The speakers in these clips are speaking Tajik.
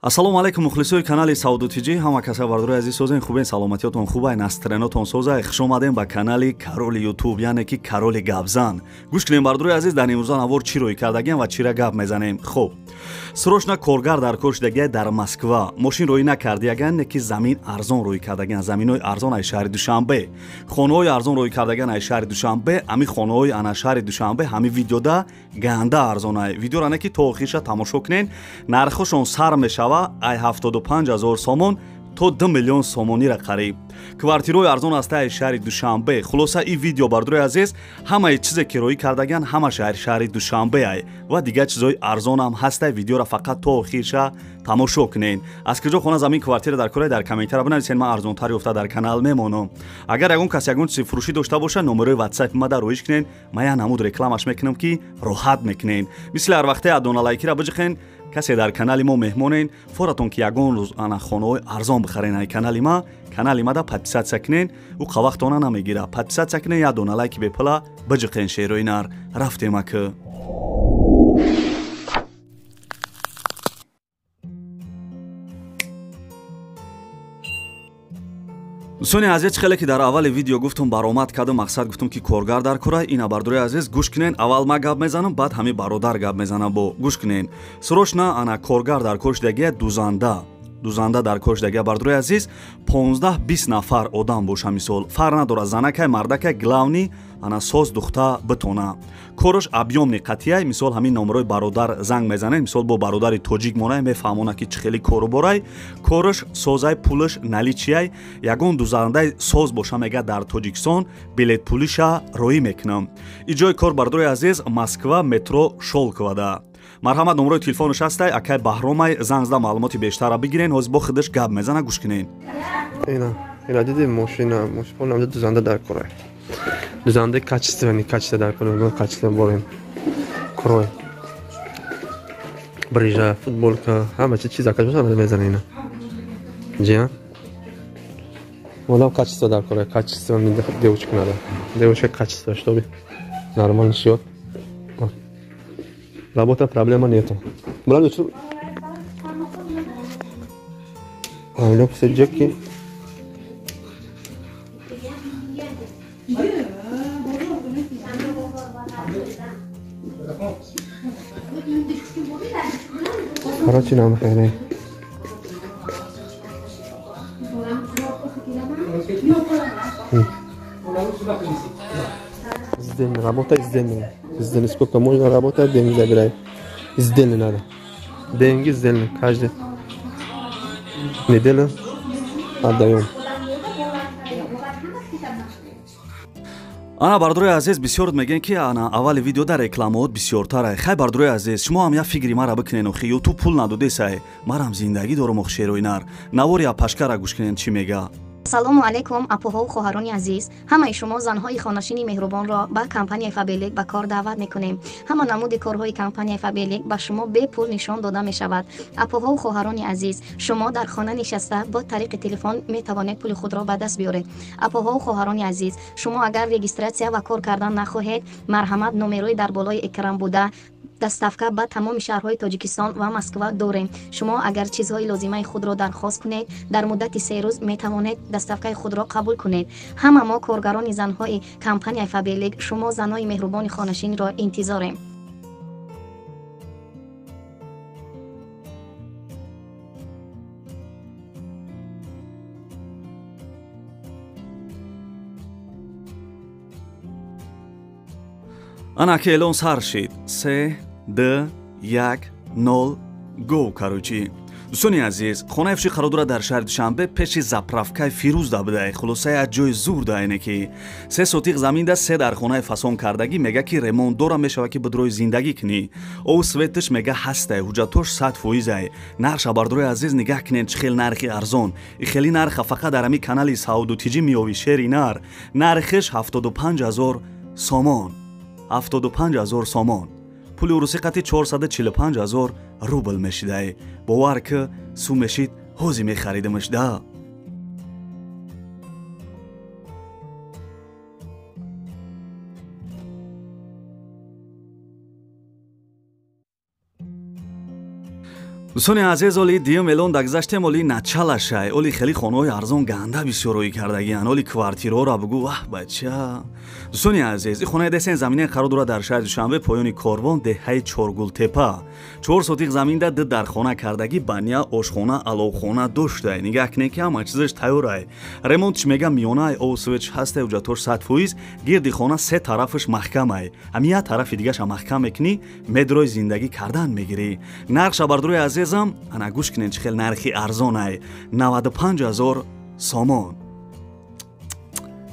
Ассалому алайкум мухлисои канали Сауду ТЖ, ҳама каса бардорои азиз созен, хубен, саломатиётон хубай, настроениятон созай. Хуш омадем ба канали Кароли Ютуб, яъне ки Кароли Гапзан. Гӯш кунем бардорои азиз, дар имрӯза навор чӣ рӯй кардагиам ва чира гап мезанем. Хуб, срочно коргар дар кор шудагия дар Москва. Мошин рӯй накардияган, не ки замин арзон рӯй кардагиан, заминҳои арзон ай шаҳри Душанбе, хонаҳои арзон рӯй кардагиан ай шаҳри Душанбе. Ҳами хонаҳои ана шаҳри Душанбе ҳами видеода ганда арзонай. Видеоро не ки то охирша тамошо кунен, нархошон сар мешава ай 75 000 сомон то 2 миллион сомонира қариб. Квартираҳои арзон аст ай шаҳри Душанбе. Хулоса, ин видео бардорои азиз ҳамаи чизе ки роӣ кардагиан ҳамаш ай шаҳри Душанбе ай ва дигар чизҳои арзонам ҳастай. Видеоро фақат то охирша тамошо кунед. Аз куҷо хона, замин, квартира дар кора, дар комментария бинависед, ман арзонтар ёфта дар канал мемонам. Агар ягон кас ягон чизи фурӯшӣ дошта боша, номерои ватсапи ма дар роиш кунед, ман як намуд рекламаш мекунам ки роҳат мекунед. Мисли ҳар вақте адона лайкира биҷиқен. Касе дар канали мо меҳмонен, форатон ки ягон рӯз ана хонаҳои арзон бихарен ай канали ма, канали мада подписаться кунен, ӯ қавақтона намегира. Подписаться кунен, як дона лайки бепула биҷиқен. Шерои нар рафтем ака. Дӯстони азиз, хеле ки дар аввали видео гуфтум, баромад кардам, мақсад гуфтум ки коргар дар кора. Ина бардорои азиз гӯш кунен, аввал ма гап мезанам, баъд ҳами бародар гап мезанам. Бо гӯш кунен, срочно ана коргар дар кор шудагия, дузанда, дузанда дар кор шудагия бардорои азиз. 15-20 нафар одам боша, мисол фарқ надорад, занакай, мардакай, главный ана соз духта битона. Кораш объёмный қатияй. Мисол ҳамин номерои бародар занг мезанед, мисол бо бародари тоҷик монай, мефаҳмона ки чӣ хели кору борай. Кораш созай, пулаш наличияй. Ягон дузандаи соз боша, мега дар Тоҷикистон билет пулиша роӣ мекунам. Иҷои кор бардорои азиз Москва, метро Шолковада. Марҳамат, номерои телефонаш ҳастай, акай Баҳромай, занг зада маълумоти бештарра бигирен. Ҳозир бо худаш гап мезана, гӯш кунен. Ина диди мошина, мошина дузанда дар корай. Дузанда качественный, качество дар корай, качество борем. Корой. Брижа, футболка, ҳама чи чиз заказ бошад, мезана ина. Ҷия? Одам качество дар корай, качество девочка надо. Девочка качество, чтобы нормально шьет. Работа проблема нету. Брат, что? Лёгся Джеки. Короче, нам хрен. Сделано, работа сделана. Сделано, сколько можно работать, деньги забирай. Сделано надо. Деньги сделаны каждую неделю отдаем. Ана бардорои азиз, бисёр мегӯянд ки ана аввали видео дар рекламаот бисёртарай. Хай бардорои азиз, шумо ҳам як фикри мара бикунен. Охи Ютуб пул надодесай, марам зиндагӣ дорам. Ох шерои нар, навори апашкара гӯш кунен, чӣ мега. Салому алайкум, апоҳову хоҳарони азиз. Ҳамаи шумо занҳои хонашини меҳрубонро ба компанияи Фаберлик ба кор даъват мекунем. Ҳама намуди корҳои компанияи Фаберлик ба шумо бепул нишон дода мешавад. Апоҳову хоҳарони азиз, шумо дар хона нишаста бо тариқи телефон метавонед пули худро ба даст биёред. Апоҳову хоҳарони азиз, шумо агар регистратсия ва кор кардан нахоҳед, марҳамат, номерои дар болои экран буда доставка ба тамоми шаҳрҳои Тоҷикистон ва Москва дорем. Шумо агар чизҳои лозимаи худро дархост кунед, дар муддати 3 рӯз метавонед доставкаи худро қабул кунед. Ҳама мо коргарони занҳои компанияи Фаберлик шумо занҳои меҳрубони хонашинро интизорем. Ана ки эълон сар шид. 3, 2, 1, 0, го. Короче, дӯстони азиз, хонаи фурӯшӣ қарор дорад дар шаҳри Душанбе, пеши заправкаи Фирӯз да будай. Хулоса, як ҷои зур да, ине ки 3 сотиқ замин да, 3 дар хонаи фасон кардагӣ. Мега ки ремонт дора, мешава ки бидрои зиндагӣ кунӣ. Ов светаш мега ҳастай, ҳуҷҷатош 100%. Нархша бардорои азиз нигаҳ кунед, чӣ хел нархи арзон. И хели нарха фақат дар ҳами канали Сауду ТЖ меёвӣ, шери нар. Нархиш 75 000 сомон. 75 000 сомон. Пули урусӣ қати 445 000 рубл мешидай. Бовар ки су мешид, ҳози мехаридимаш да. Дӯстони азиз, оли дуюм эълон дагзаштем, оли началашай. Оли хеле хонаҳои арзон ганда бисёр рӯй кардагиян. Оли квартираҳоро бугӯ, ваҳ бача. Дӯстони азиз, ин хонаи десен заминаи қарор дорад дар шаҳри Душанбе, поёни Корвон, деҳаи Чоргултепа. 4 сотиқ заминда 2 дархона кардагӣ, баня, ошхона, аловхона доштай. Нигаҳ кунед ки ҳама чизаш тайёрай. Ремонтш мега миёнай, об светш ҳастай, ҳуҷҷатош 100%. Гирди хона се тарафаш маҳкамай. Ҳамин як тарафи дигаша маҳкам мекунӣ, медрои зиндагӣ кардан мегирӣ. Нархша бардорои азиз, ана гӯш кунед чӣ хел нархи арзонай. 95 000 сомон.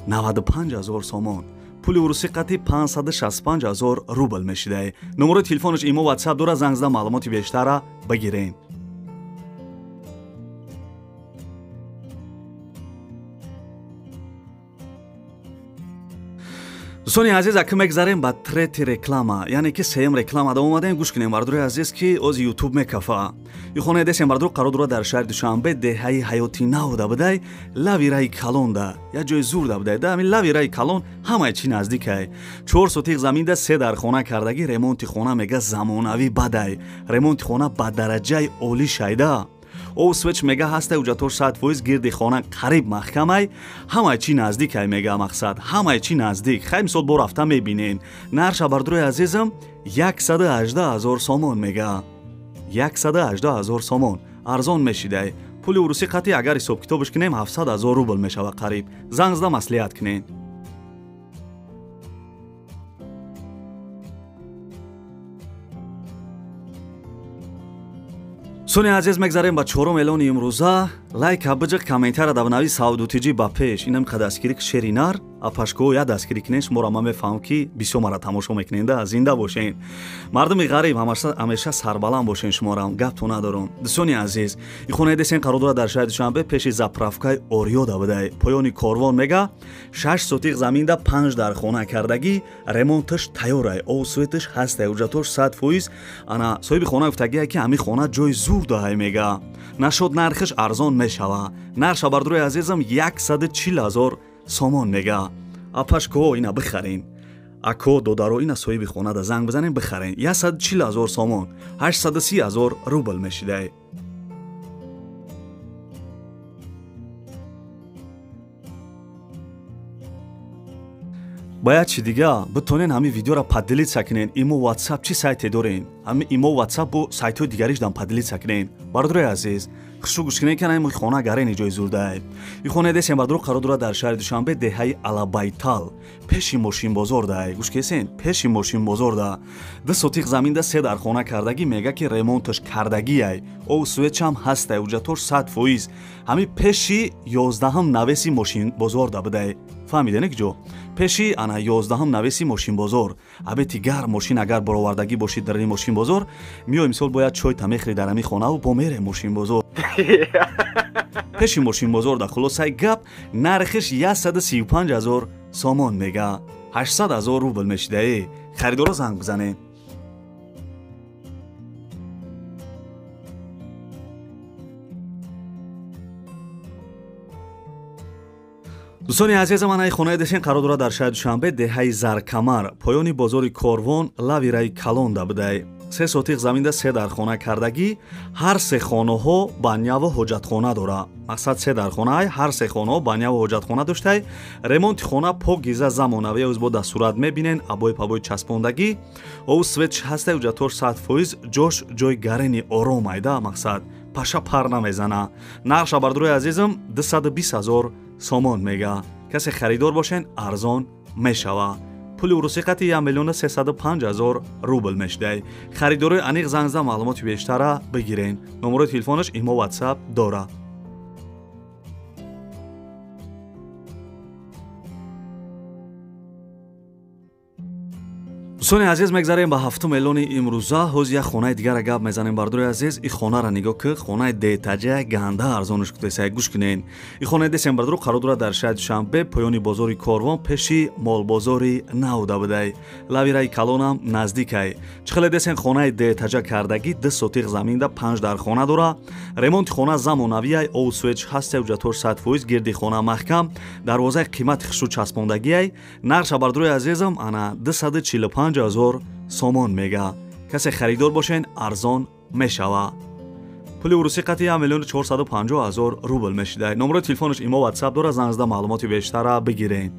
95 000 сомон. Пули урусӣ қати 565 000 рубл мешидай. Номерои телефонаш имо WhatsApp дора, занг зада маълумоти бештара бигирен. Дӯстони азиз, ака мегзарем ба третий реклама, яъне ки сеюм реклама да омадем. Гӯш кунем бардори азиз, ки ози ютуб мекафа. Ин хонаи десем бардор қарор дорад дар шаҳри Душанбе, деҳаи Ҳаёти Навда будай, лави раи калонда, як ҷои зурда будай. Да ҳамин лави раи калон ҳамаи чӣ наздикай. 4 сотиқ заминда 3 дархона кардагӣ, ремонти хона мега замонавӣ бадай. Ремонти хона ба дараҷаи олӣ шайда. Об свеч мега ҳастай, ҳуҷҷатош 100%, гирди хона қариб маҳкамай, ҳамаи чӣ наздикай мега мақсад, ҳамаи чӣ наздик. Хай мисол бо рафта мебинен. Нарша бардорои азизам 118 000 сомон мега. 118 000 сомон. Арзон мешидай. Пули урусӣ қати агар ҳисобкитобаш кунем 700 000 рубл мешава қариб. Занг зада маслиҳат кунен. Дӯстони азиз, мегзарем ба чорум эълони имрӯза. Лайка биҷиқ, комментария давнави Савдутиҷӣ ба пеш. Инам қа дастгирӣ ки шери нар, апашко я дастгирӣ кунен, шуморо ман мефаҳмам ки бисёр мара тамошо мекуненда, зинда бошен. Мардуми ғариб ҳамеша сарбаланд бошен, шуморам гапто надорам. Дӯстони азиз, ин хонаи десен қарор дорад дар шаҳри Душанбе, пеши заправкаи Ориёда будай. Поёни Корвон мега 6 сотиқ заминда 5 дархона кардагӣ, ремонташ тайёрай, об светаш ҳастай, ҳуҷҷатош 100%. Ана соҳиби хона гуфтагие ки ҳамин хона ҷои зур даҳай мега. Нашод нархаш арзон мешава. Нарша бардорои азизам 140 000 сомон мега. Апашко ина бихарен. Ако додаро ина соҳиби хона да занг бизанем бихарен. 140 000 сомон, 830 000 рубл мешидай. Бояд чи дига битонен ҳамин видеоро поделиться кунен. Имо WhatsApp чӣ сайте дорен? Ҳамин имо WhatsApp бо сайтҳои дигаришдан поделиться кунен. Бардорои азиз, хушу гӯш кунен ки ана ин хона гарени ҷои зурдай. Ин хонаи десем бардоро қарор дорад дар шаҳри Душанбе, деҳаи Алабайтал, пеши мошинбозор дай. Гӯш кесен, пеши мошинбозор да. 2 сотиқ заминда 3 дархона кардагӣ, мега ки ремонташ кардагиай. Об светчам ҳастай, ҳуҷҷатош 100%. Ҳамин пеши 11 навеси мошинбозор да будай. Фаҳмиден ки ҷо? Пеши ана 11 навеси мошинбозор. Абети гар мошин агар баровардагӣ бошид дар ин мошинбозор, миёй мисол бояд чой та мехӯри дар ҳамин хонаву бо мере мошинбозор. Пеши мошинбозор да хулосаи гап нархиш 135 000 сомон мега. 800 000 рубл мешидаe. Харидоро занг бизанед. Дӯстони азиз, ман ай хонаи дешен қарор дорад дар шаҳри Душанбе, деҳаи Заркамар, поёни бозори Корвон, лави раи калонда будай. 3 сотиқ заминда 3 дархона кардагӣ, ҳар се хонаҳо баняву ҳоҷатхона дора. Мақсад 3 дархонаай, ҳар се хонаҳо баняву ҳоҷатхона доштай. Ремонти хона покиза замонавӣ, оз бо дастурат мебинен, абои пабои часпондагӣ. Об свет ҳастай, ҳуҷҷатош 100%, ҷош ҷои гарени оромайда, мақсад паша пар намезана. Нархша бардорои азизам 220 000 сомон мега. Касе харидор бошен арзон мешава. Пули урусӣ қати 1 305 000 рубл мешидай. Харидорои аниқ занг зада маълумоти бештара бигирен. Номерои телефонаш имо WhatsApp дора. Дӯстони азиз, мегзарем ба ҳафтум эълони имрӯза. Ҳоз як хонаи дигара гап мезанем бардори азиз. Ин хонара нигоҳ ки, хонаи детаҷа ганда арзонаш кутесай, гӯш кунен. Ин хонаи десем бардоро қарор дорад дар шаҳри Душанбе, поёни бозори Корвон, пеши молбозори Навда будай. Лави раи калонам наздикай. Чӣ хеле десен хонаи детаҷа кардагӣ, 2 сотиқ заминда 5 дархона дора. Ремонти хона замонавиай, об свеч ҳастай, ҳуҷҷатош 100%, гирди хона маҳкам, дарвозаи қимати хушрӯ часпондагиай. Нархша бардорои азизам ана 245 000 сомон мега. Касе харидор бошен арзон мешава. Пули урусӣ қати 1 миллион 450 ҳазор рубл мешидай. Номерои телефонаш имо WhatsApp дора, занг зада маълумоти бештара бигирен.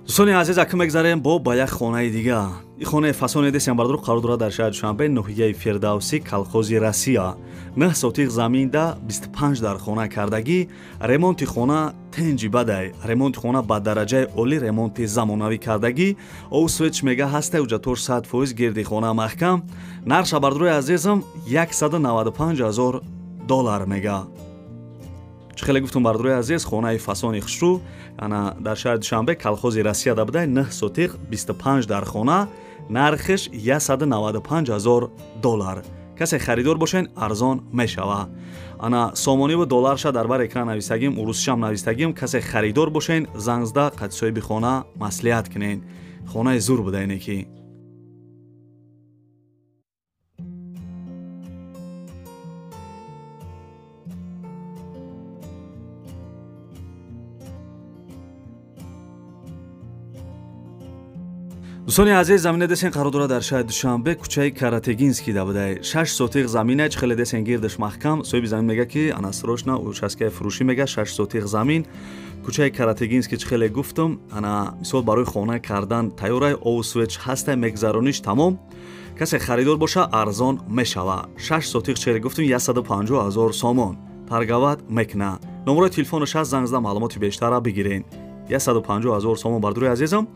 Дӯстони азиз, акм мегзарем бо ба як хонаи дига. Ин хонаи фасони десем бардор қарор дорад дар шаҳри Душанбе, ноҳияи Фирдавсӣ, колхози Россия. 9 сотиқ заминда 25 дар хона кардагӣ. Ремонти хона тенҷи бадай. Ремонти хона ба дараҷаи олӣ, ремонти замонавӣ кардагӣ. Ов свеч мега ҳастай, уҷатор 100% гирди хона маҳкам. Нарша бардорои азизам 195 ҳазор доллар мега. Чӣ хеле гуфтум бардорои азиз, хонаи фасони хушрӯ ана дар шаҳри Душанбе, колхози Россия да будай, 9 сотиқ 25 дар хона, нархиш 195 ҳазор доллар. Касе харидор бошен, арзон мешава. Ана сомониву долларша дар бар экран навистагим, урусишам навистагим. Касе харидор бошен, занг зада қати соҳиби хона маслиҳат кунен. Хонаи зур буда ине ки. Дӯстони азиз, замина десен қарор дорад дар шаҳри Душанбе, кӯчаи Каратегинский да будай. 6 сотиқ замина, чӣ хеле десен гирдаш маҳкам. Соҳиби замин мега ки ана срочно участкаи фурӯшӣ мега, 6 сотиқ замин, кӯчаи Каратегинский, чӣ хеле гуфтум, ана мисол барои хона кардан тайёрай, ов свеч ҳастай, мегзарониш тамом. Касе харидор боша, арзон мешава. 6 сотиқ чӣ хеле гуфтум, 150 ҳазор сомон таргават мекуна. Номерои телефонаш ҳаст, занг зада маълумоти бештара бигирен. 150 ҳазор сомон бардорои азизам.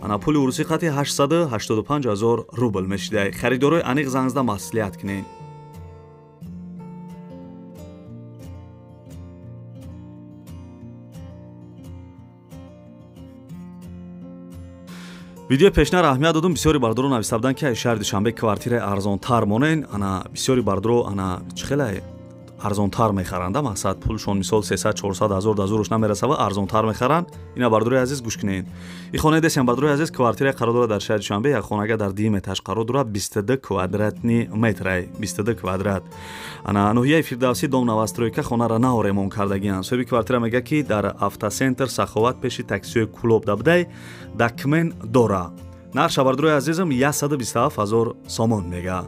Ана пули урусӣ қати 885 ҳазор рубл мешидай. Харидорои аниқ занг зада маслиҳат кунед. Видеои пешнара аҳамият додум, бисёри бардоро нависта буданд ки шаҳри Душанбе квартираи арзонтар монен. Ана бисёри бардоро ана чӣ хеле арзонтар мехаранд, мақсад пулшон мисол 300-400 ҳазор дазуруш намерасава, арзонтар мехаранд. Ина бардорои азиз гӯш кунед. Ин хонаи десем бардорои азиз квартира қарор дорад дар шаҳри Душанбе, як хонага дар дуюм этаж қарор дорад, 22 квадратни метрай, 22 квадрат. Ана ноҳияи Фирдавсӣ, дом новостройка, хонара нав ремонт кардагианд. Соҳиби квартира мега ки дар автоцентр Саховат пеши таксиҳои Кулоб да будай, документ дора. Нарша бардорои азизам 127 ҳазор сомон мега.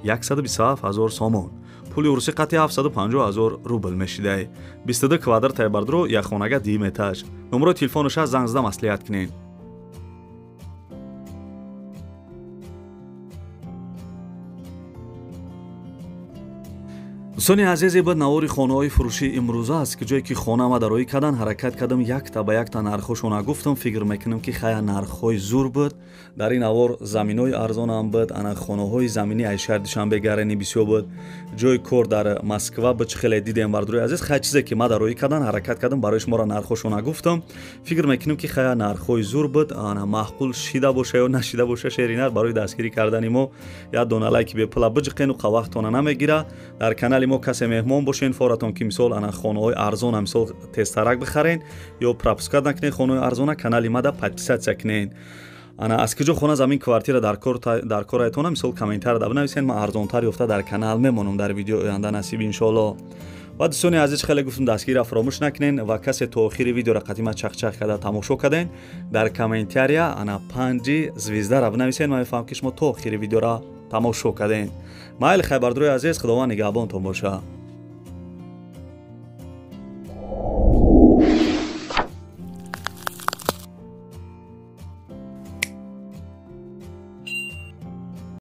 127 ҳазор сомон. Пули урусӣ қати 750 ҳазор рубл мешидай. 22 квадрат ай бардро, як хонага дуюм этаж. Номерои телефонаш ҳаст, занг зада маслиҳат кунед. Дӯстони азиз, ин буд навори хонаҳои фурӯшии имрӯза аст, ки ҷое ки хона ма дароӣ кардан, ҳаракат кардам якта ба якта нархҳошона гуфтам. Фикр мекунам ки хая нархҳои зур буд. Дар ин навор заминҳои арзонам буд, ана хонаҳои заминӣ ай шаҳри Душанбе гарани бисёр буд, ҷои кор дар Москва буд, чӣ хеле дидем бардорои азиз. Хай чизе ки ма дароӣ кардан, ҳаракат кардам барои шуморо нархҳошона гуфтам. Фикр мекунам ки хая нархҳои зур буд, ана маъқул шида боша ё нашида боша, шеринар барои дастгирӣ кардани мо як дона лайки бепула биҷиқену қавақтона намегира. Дар канали мо касе меҳмон бошен, форатон ки мисол ана хонаҳои арзона мисол тезтарак бихарен ё пропускат накунен хонаҳои арзона, канали мада подписатсия кунен. Ана аз куҷо хона замин квартира дар кор айтона мисол комментар да бинависен, ман арзонтар ёфта дар канал мемонам дар видео оянда насиб иншоалло. Ва дӯстони азиз, хеле гуфтум дастгирира фаромӯш накунен ва касе то охири видеора қатима чақчақ карда тамошо карден, дар комментария ана 5 звездара бинависен, ман мефаҳмам ки шумо то охири видеора тамошо карден. Майли, хай бардорои азиз, Худованд нигаҳбонтон боша.